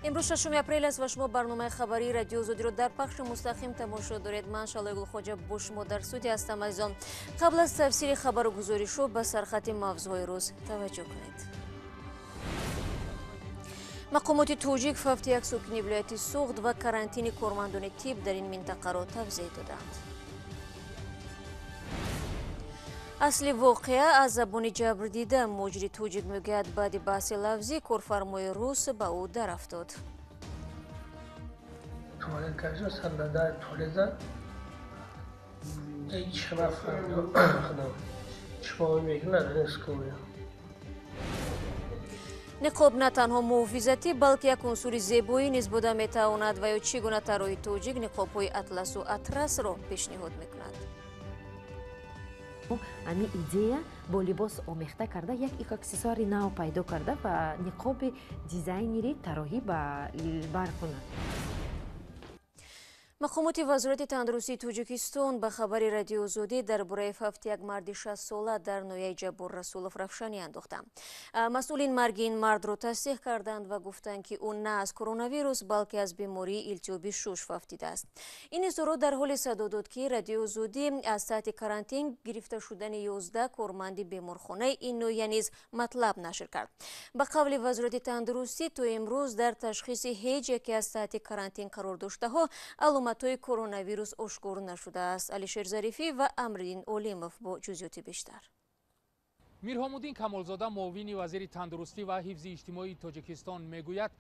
Имрӯз 6 апрел аст ва шумо барномаи хабарии Радио Озодиро дар пахши мустақим тамошо доред. Ман Шалои Гулхоҷа бо шумо дар студия ҳастам. Азизон, қабл аз тафсири хабару гузоришҳо ба сархати мавзӯъҳои рӯз таваҷҷӯҳ кунед. Мақомоти тоҷик фавти як сокини вилояти Суғд ва карантини кормандони тиб дар ин минтақаро тавзеҳ доданд. Асли воқеа аз забони ҷабрдида. Муҳоҷири тоҷик мегӯяд, баъди баҳси лафзӣ корфармои рус ба ӯ дарафтод. Туалет кашид, сар дар дар туалет зад. Ҳеҷ нафаҳмидам худам. Чӣ мекунад, надонистам. Ниқоб на танҳо муҳофизатӣ, балки як унсури зебоӣ низ буда метавонад ва ё чӣ гуна тарроҳи тоҷик ниқобҳои атласу атрасро пешниҳод мекунад. Ами идея бо либос омехта карда як аксессуари нав пайдо карда ва ниқоби дизайнери тарроҳӣ бар кунад. Мақомоти Вазорати тандурустии Тоҷикистон ба хабари Радиои Озодӣ дар бораи фавти як марди 60-сола дар ноҳияи Ҷаббор Расулов равшанӣ андохтанд. Масъулин марги ин мардро тасдиқ карданд ва гуфтанд, ки ӯ на аз коронавирус, балки аз бемории илтиҳоби шуш фавтидааст. Ин изҳорот дар ҳоле садо дод, ки Радиои Озодӣ аз таҳти карантин гирифта шудани 11 корманди беморхонаи ин ноҳия низ матлаб нашр кард. Ба қавли Вазорати тандурустӣ, то имрӯз дар ташхиси ҳеҷ яке аз таҳти карантин қарор доштаҳо аломатҳои коронавирус ошкор нашудааст. Алишер Зарифӣ ва Амриддин Олимов бо ҷузъиёти бештар. Мирҳомуддин Камолзода, муовини вазири тандурустӣ ва ҳифзи иҷтимоии Тоҷикистон, мегӯяд,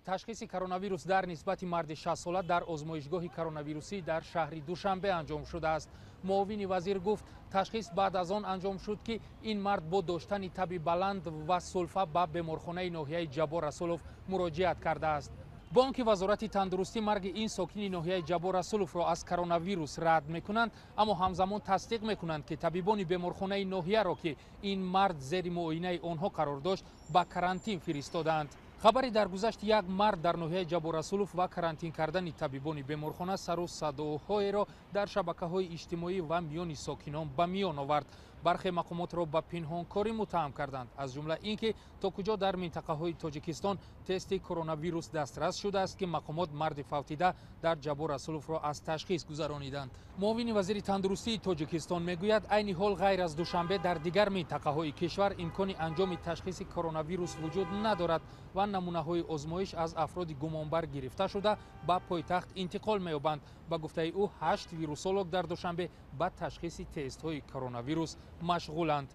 ташхиси коронавирус дар нисбати марди 60-сола дар озмоишгоҳи коронавирусӣ дар шаҳри Душанбе анҷом шудааст. Муовини вазир гуфт, ташхис баъд аз он анҷом шуд, ки ин мард бо доштани таби баланд ва сулфа ба беморхонаи ноҳияи Ҷаббор Расулов муроҷиат кардааст. Бо он ки Вазорати тандурустӣ марги ин сокини ноҳияи Ҷаббор Расуловро аз коронавирус рад мекунанд, аммо ҳамзамон тасдиқ мекунанд, ки табибони беморхонаи ноҳияро, ки ин мард зери муоинаи онҳо қарор дошт, ба карантин фиристодаанд. Хабари даргузашти як мард дар ноҳияи Ҷаббор Расулов ва карантин кардани табибони беморхона сару садоҳоеро дар шабакаҳои иҷтимоӣ ва миёни сокинон ба миён овард. Бархе мақомотро ба пинҳонкорӣ муттаҳам карданд, аз ҷумла ин ки то куҷо дар минтақаҳои Тоҷикистон тести коронавирус дастрас шудааст, ки мақомот марди фавтида дар Ҷаббор Расуловро аз ташхис гузарониданд. Муовини вазири тандурустии Тоҷикистон мегӯяд, айни ҳол ғайр аз Душанбе дар дигар минтақаҳои кишвар имкони анҷоми ташхиси коронавирус вуҷуд надорад ва намунаҳои озмоиш аз афроди гумонбар гирифта шуда ба пойтахт интиқол меёбанд. Ба гуфтаи ӯ, 8 вирусолог дар Душанбе ба ташхиси тестҳои коронавирус машғуланд.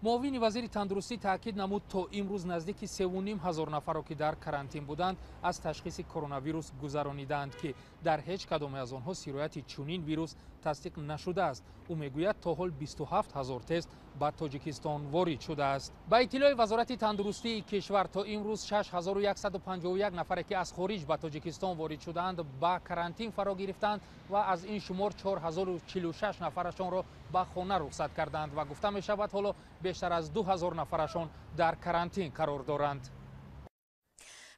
Муовини вазири тандурустӣ таъкид намуд, то имрӯз наздики 3,5 ҳазор нафарро, ки дар карантин буданд, аз ташхиси коронавирус гузаронидаанд, ки дар ҳеҷ кадоме аз онҳо сирояти чунин вирус тасдиқ нашудааст. Ӯ мегӯяд, то ҳол 27 ҳазор тест ба Тоҷикистон ворид шудааст. Ба иттилои Вазорати тандурустии кишвар, то имрӯз 6151 нафаре, ки аз хориҷ ба Тоҷикистон ворид шудаанд, ба карантин фаро гирифтаанд ва аз ин шумор 4046 нафарашонро ба хона рухсат карданд ва гуфта мешавад, ҳоло бештар аз 2000 нафарашон дар карантин қарор доранд.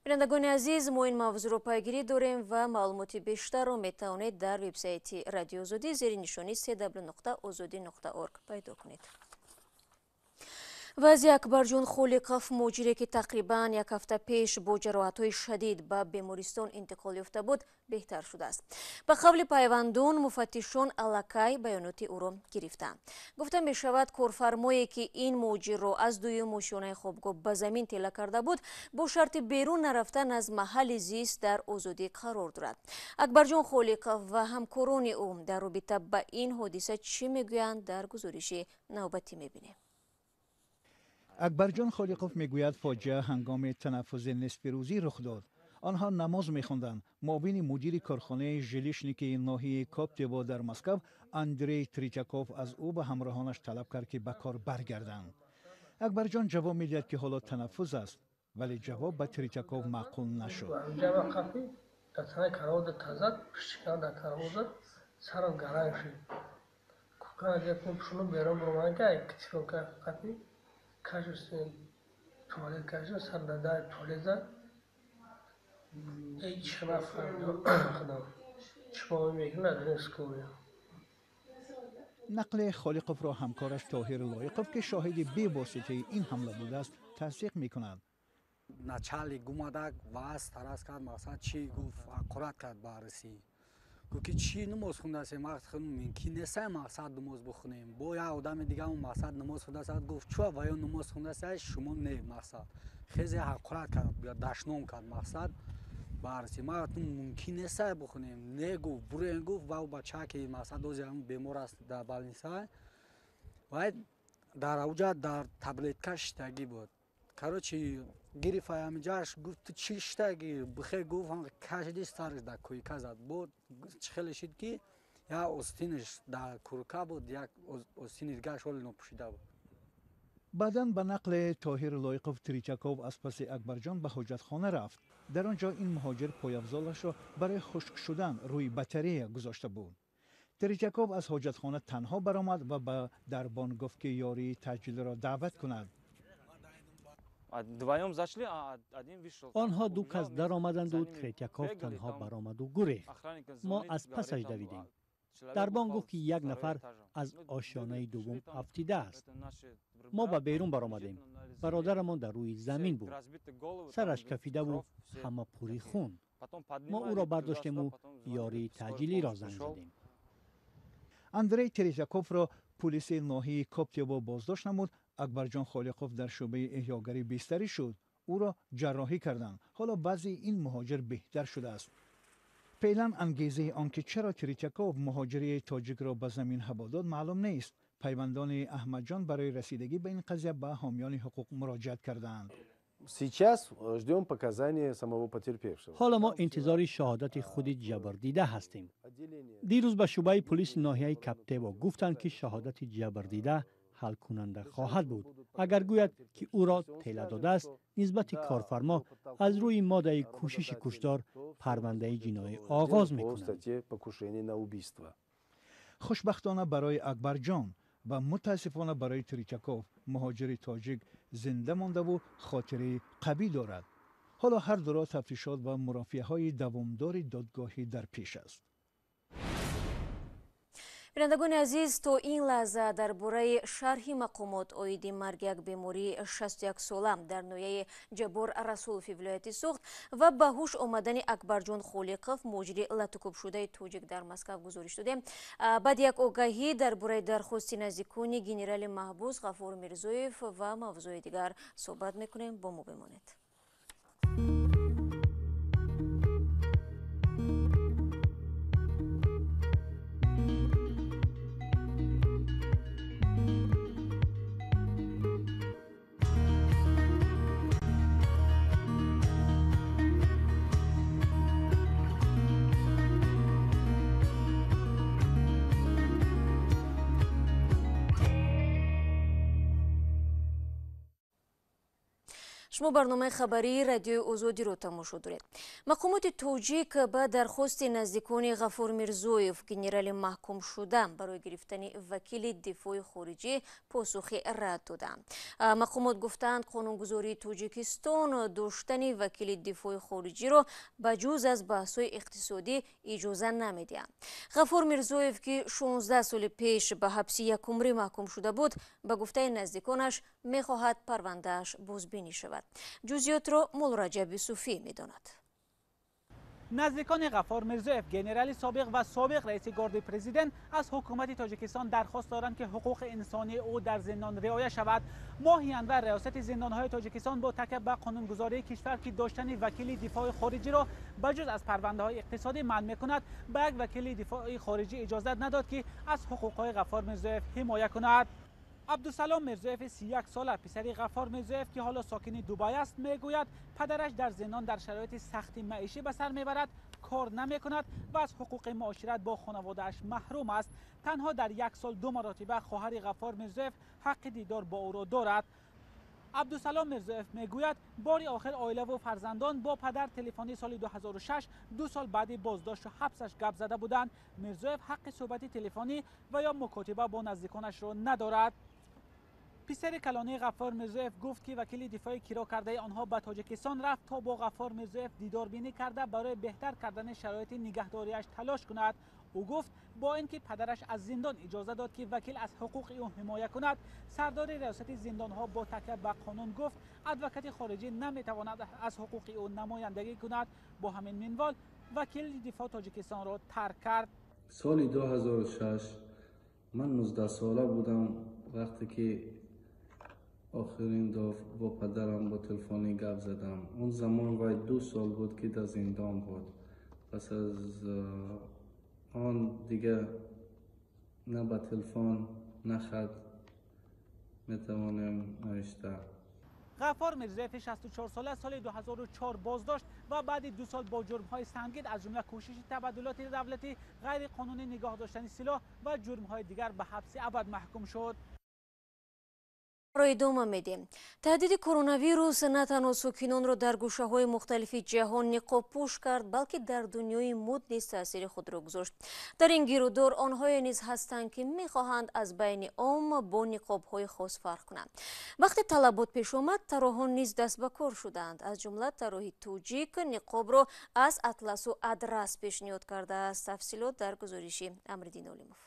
Бинандагони азиз, мо ин мавзӯъро пайгирӣ дорем ва маълумоти бештарро метавонед дар вебсайти Радиои Озодӣ зери нишони cw.ozodi.org пайдо кунед. Вазъи Акбарҷон Холиқов, муҳоҷире, ки тақрибан як ҳафта пеш бо ҷароҳатҳои шадид ба бемористон интиқол ёфта буд, беҳтар шудааст. Ба қавли пайвандон, муфаттишон аллакай баёноти ӯро гирифтаанд. Гуфта мешавад, корфармое, ки ин муҳоҷирро аз дуюм ошёнаи хобгоҳ ба замин тела карда буд, бо шарти берун нарафтан аз маҳалли зист дар озодӣ қарор дорад. Акбарҷон Холиқов ва ҳамкорони ӯ дар робита ба ин ҳодиса чӣ мегӯянд, дар гузориши навбатӣ мебинем. Акбарҷон Холиқов мегӯяд, фоҷиа ҳангоми танаффузи нисфирӯзӣ рух дод. Онҳо намоз мехонданд. Муовини мудири корхонаи Жилищники ноҳияи Коптево дар Москав, Андрей Тритяков, аз ӯ ва ҳамроҳонаш талаб кард, ки ба кор баргарданд. Акбарҷон ҷавоб медиҳад, ки ҳоло танаффуз аст, вале ҷавоб ба Тритяков маъқул нашуд. Дар танаи каровода тазад, пиштикана дар каровод зад, сарам гаранг шуд. Кӯкана гирифтем, пушуну берун буромадам, ки ай китифонка қапи кашистем, туалет кашидем, сар дар дар туалет зад. Ҳеҷ нафаҳмидам худам. Чӣ мекунад, надонистам. Нақли Холиқовро ҳамкораш Тоҳир Лоиқов, ки шоҳиди бевоситаи ин ҳамла будааст, тасдиқ мекунад. Начальник омадак ваз тарас кард, мақсад чӣ гуфт, ҳақорат кард баррасӣ. Гуфт ки чӣ намоз хондасе, мумкин нест мақсад намоз бихонем. Бо як одами дига мақсад намоз хондааст, гуфт чӯ ва ё намоз хондааст, шумо не мақсад. Хезе ҳақорат кард, дашном кард мақсад баррасӣ. Ма мумкин нест бихонем. Не гуфт, бурен гуфт, ва бача ки мақсад ози бемор аст дар больница. Вай дар ауҷа дар таблетка шиштагӣ буд. Короче, гирифт ҳамиҷаш, гуфт ту чӣ шиштагӣ? Бихе гуфт, кашиди сараш дар койка зад. Бо чӣ хеле шид ки як остинаш дар курка буд, як остини дигараш ҳоле нопӯшида буд. Баъдан ба нақли Тоҳир Лоиқов Третьяков аз паси Акбарҷон ба ҳоҷатхона рафт. Дар он ҷо ин муҳоҷир пойафзолашро барои хушк шудан рӯи батарея гузошта буд. Третьяков аз ҳоҷатхона танҳо баромад ва ба дарбон гуфт ки ёрии таъҷилиро даъват кунад. Онҳо ду кас даромаданду Третьяков танҳо баромаду гурехт. Мо аз пасаш давидем. Дарбон гуфт ки як нафар аз ошёнаи дуввум афтидааст. Мо ба берун баромадем. Бародарамон дар рӯи замин буд. Сараш кафидаву ҳама пури хун. Мо ӯро бардоштему ёрии таъҷилиро занг задем. Андрей Третьяковро пулиси ноҳияи Коптево боздошт намуд. Акбарҷон Холиқов дар шӯъбаи эҳёгарӣ бистарӣ шуд. Ӯро ҷарроҳӣ карданд. Ҳоло вазъи ин муҳоҷир беҳтар шудааст. Феълан ангезаи он ки чаро Третьяков муҳоҷири тоҷикро ба замин ҳаво дод маълум нест. Пайвандони Аҳмадҷон барои расидагӣ ба ин қазия ба ҳомиёни ҳуқуқ муроҷиат кардаанд. Сейчас ждем показания самого потерпевшего. Ҳоло мо интизори шаҳодати худи ҷабрдида ҳастем. Дирӯз ба шӯъбаи пулиси ноҳияи Каптево гуфтанд ки шаҳодати ҷабрдида ҳалкунанда хоҳад буд. Агар гӯяд ки ӯро тела додааст, нисбати корфармо аз рӯи моддаи кӯшиши куштор парвандаи ҷиноӣ оғоз мекунанд. Хушбахтона барои Акбарҷон ва мутаассифона барои Третьяков муҳоҷири тоҷик зинда мондаву хотираи қавӣ дорад. Ҳоло ҳар дуро тафтишот ва мурофиаҳои давомдори додгоҳӣ дар пеш аст. Бинандагони азиз, то ин лаҳза дар бораи шарҳи мақомот оиди марги як бемории 61сола дар ноҳияи Ҷаббор Расулови вилояти Суғд ва ба ҳуш омадани Акбарҷон Холиқов, муҳоҷири латукӯбшудаи тоҷик дар Москав гузориш додем. Баъди як огаҳӣ дар бораи дархости наздикони генерали маҳбус Ғафур Мирзоев ва мавзӯи дигар суҳбат мекунем. Бо мо бимонед. Шумо барномаи хабарии радиои Озодиро тамошо доред. Мақомоти тоҷик ба дархости наздикони Ғафур Мирзоев, генерали маҳкумшуда, барои гирифтани вакили дифои хориҷӣ посухи рад доданд. Мақомот гуфтаанд, қонунгузории Тоҷикистон доштани вакили дифои хориҷиро ба ҷуз аз баҳсҳои иқтисодӣ иҷоза намедиҳанд. Ғафур Мирзоев, ки 16 соли пеш ба ҳабси якумрӣ маҳкум шуда буд, ба гуфтаи наздиконаш мехоҳад парвандааш бозбинӣ шавад. Ҷузъиётро Муллораҷаб Юсуфӣ медонад. Наздикони Ғаффор Мирзоев, генерали собиқ ва собиқ раиси горди президент, аз ҳукумати Тоҷикистон дархост доранд, ки ҳуқуқи инсонии ӯ дар зиндон риоя шавад. Моҳи январ риёсати зиндонҳои Тоҷикистон бо такя ба қонунгузории кишвар, ки доштани вакили дифои хориҷиро ба ҷуз аз парвандаҳои иқтисодӣ манъ мекунад, ба як вакили дифои хориҷӣ иҷозат надод, ки аз ҳуқуқҳои Ғаффор Мирзоев ҳимоя кунад. Абдусалом Мирзоев 31 сола, писари Ғаффор Мирзоев, ки ҳоло сокини Дубай аст, мегӯяд падараш дар зиндон дар шароити сахти маишӣ ба сар мебарад, кор намекунад ва аз ҳуқуқи муошират бо хонаводааш маҳрум аст. Танҳо дар як сол 2 маротиба хоҳари Ғаффор Мирзоев ҳаққи дидор бо ӯро дорад. Абдусалом Мирзоев мегӯяд бори охир оилаву фарзандон бо падар телефонӣ соли 2006, 2 сол баъди боздошту ҳабсаш гап зада буданд. Мирзоев ҳаққи суҳбати телефонӣ ва ё мукотиба бо наздиконашро надорад. Писари калонии Ғаффор Мирзоев гуфт, ки вакили дифои киро кардаи онҳо ба Тоҷикистон рафт то бо Ғаффор Мирзоев дидорбинӣ карда барои беҳтар кардани шароити нигаҳдориаш талош кунад. Ӯ гуфт бо ин ки падараш аз зиндон иҷоза дод, ки вакил аз ҳуқуқи ӯ ҳимоя кунад, сардори риёсати зиндонҳо бо такя ба қонун гуфт адвокати хориҷӣ наметавонад аз ҳуқуқи ӯ намояндагӣ кунад. Бо ҳамин минвол вакили дифоъ Тоҷикистонро тарк кард. Соли 2006 ман 19 сола будам, вақте ки охирин дафъ бо падарам бо телефонӣ гап задам. Он замон вай 2 сол буд, ки дар зиндон буд. Пас аз он дига на ба телефон, на хат метавонем навишта. Ғаффор Мирзоеви 64 сола соли 2004 боздошт ва баъди 2 сол бо ҷурмҳои сангин, аз ҷумла кӯшиши табаддулоти давлатӣ, ғайриқонунӣ нигоҳ доштани силоҳ ва ҷурмҳои дигар ба ҳабси абад маҳкум шуд. Ро идома медиҳем. Таҳдиди коронавирус на танҳо сокинонро дар гӯшаҳои мухталифи ҷаҳон ниқобпӯш кард, балки дар дунёи муд низ таъсири худро гузошт. Дар ин гирудор онҳое низ ҳастанд, ки мехоҳанд аз байни ом бо ниқобҳои хос фарқ кунанд. Вақте талабот пеш омад, тарроҳон низ даст ба кор шуданд. Аз ҷумла тарроҳи тоҷик ниқобро аз атласу адрас пешниҳод кардааст. Тафсилот дар гузориши Амриддин Олимов.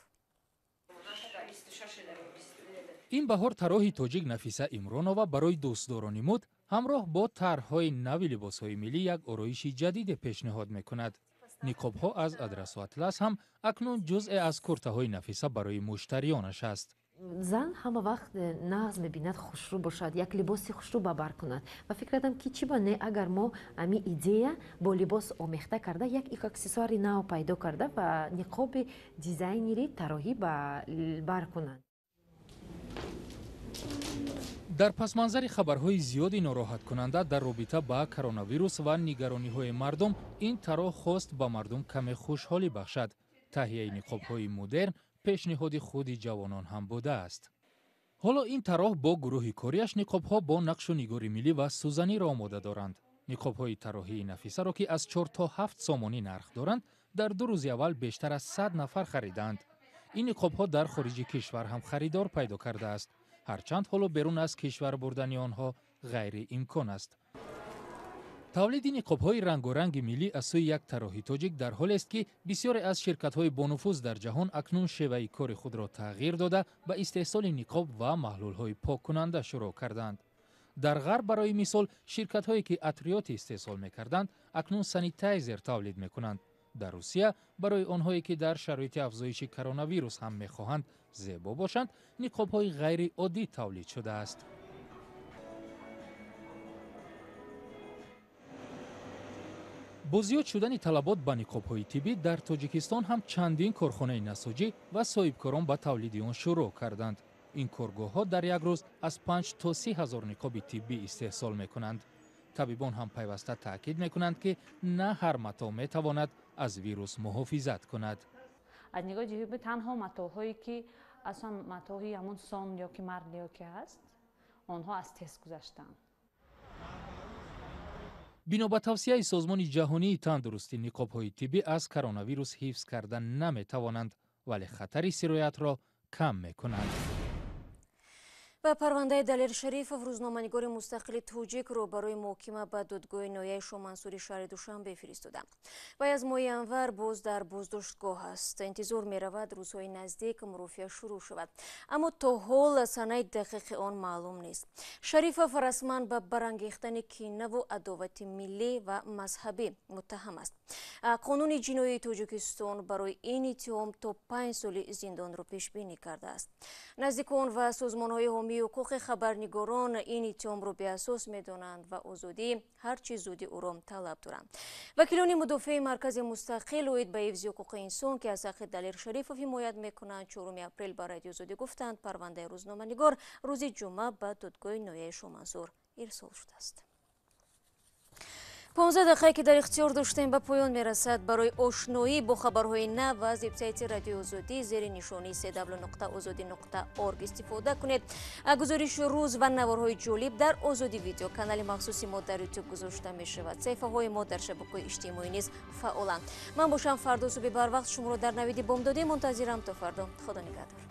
Ин баҳор тарроҳи тоҷик Нафиса Имронова барои дӯстдорони муд ҳамроҳ бо тарҳҳои нави либосҳои миллӣ як ороиши ҷадиде пешниҳод мекунад. Ниқобҳо аз адрасу атлас ҳам акнун ҷузъе аз куртаҳои Нафиса барои муштариёнаш аст. Зан ҳама вақт нағз мебинад хушрӯ бошад, як либоси хушрӯ ба бар кунад ва фикр кардам, ки чӣ ба не, агар мо ҳами идея бо либос омехта карда, як аксессуари нав пайдо карда ва ниқоби дизайнери тарроҳӣ бар кунанд. Дар пасманзари хабарҳои зиёди нороҳаткунанда дар робита ба коронавирус ва нигарониҳои мардум, ин тарроҳ хост ба мардум каме хушҳолӣ бахшад. Таҳияи ниқобҳои модерн пешниҳоди худи ҷавонон ҳам будааст. Ҳоло ин тарроҳ бо гурӯҳи кориаш ниқобҳо бо нақшу нигори миллӣ ва сӯзаниро омода доранд. Ниқобҳои тарроҳии Нафисаро, ки аз 4 то 7 сомонӣ нарх доранд, дар 2 рӯзи аввал бештар аз 100 нафар харидаанд. Ин ниқобҳо дар хориҷи кишвар ҳам харидор пайдо кардааст, ҳарчанд ҳоло берун аз кишвар бурдани онҳо ғайриимкон аст. Тавлиди ниқобҳои рангоранги миллӣ аз сӯи як тарроҳи тоҷик дар ҳолест, ки бисёре аз ширкатҳои бонуфуз дар ҷаҳон акнун шеваи кори худро тағйир дода, ба истеҳсоли ниқоб ва маҳлулҳои поккунанда шурӯъ карданд. Дар ғарб, барои мисол, ширкатҳое ки атриёт истеҳсол мекарданд, акнун санитайзер тавлид мекунанд. Дар Русия барои онҳое, ки дар шароити афзоиши коронавирус ҳам мехоҳанд зебо бошанд, ниқобҳои ғайриоддӣ тавлид шудааст. Бо зиёд шудани талабот ба ниқобҳои тиббӣ дар Тоҷикистон ҳам чандин корхонаи насоҷӣ ва соҳибкорон ба тавлиди он шурӯъ карданд. Ин коргоҳҳо дар як рӯз аз 5 то 30 ҳазор ниқоби тиббӣ истеҳсол мекунанд. Табибон ҳам пайваста таъкид мекунанд, ки на ҳар матоъ метавонад аз вирус муҳофизат кунад. Аз нигоҳи ҷиҳати танҳо матоъҳое, ки аслан матоъҳои ҳамон сон ё ки мард ё ки ҳаст, онҳо аз тест гузаштанд. Бино ба тавсияи Созмони ҷаҳонии тандурустӣ, ниқобҳои тиббӣ аз коронавирус ҳифз карда наметавонанд, вале хатари сироятро кам мекунанд. Ба парвандаи Далер Шарифов, рӯзноманигори мустақили тоҷикро барои муҳокима ба додгоҳи ноҳияи Шомансури шаҳри Душанбе фиристоданд. Вай аз моҳи январ боз дар боздоштгоҳ аст. Интизор меравад, рӯзҳои наздик мурофиа шурӯъ шавад, аммо то ҳол санаи дақиқи он маълум нест. Шарифов расман ба барангехтани кинаву адовати миллӣ ва мазҳабӣ муттаҳам аст. Қонуни ҷиноии Тоҷикистон барои ин иттиҳом то 5 соли зиндонро пешбинӣ кардааст. Наздикон ва созмонҳои ҳомии ҳуқуқи хабарнигорон ин иттиҳомро беасос медонанд ва озодии ҳарчи зуди ӯро талаб доранд. Вакилони мудофиаи Маркази мустақил оид ба ҳифзи ҳуқуқи инсон, ки аз ҳаққи Далер Шарифов ҳимоят мекунанд, 4 апрел ба Радиои Озодӣ гуфтанд, парвандаи рӯзноманигор рӯзи ҷумъа ба додгоҳи ноҳияи Шомансур ирсол шудааст. 15 дақиқае, ки дар ихтиёр доштем, ба поён мерасад. Барои ошноӣ бо хабарҳои нав аз вебсайти Радиои Озодӣ зери нишонии cw.ozodi.org истифода кунед. Гузориши рӯз ва наворҳои ҷолиб дар Озодӣ видео, канали махсуси мо дар Ютуб, гузошта мешавад. Саҳифаҳои мо дар шабакаҳои иҷтимоӣ низ фаъоланд. Ман бошам, фардо субҳи барвақт шуморо дар навиди бомдодӣ мунтазирам. То фардо, худо нигаҳдор.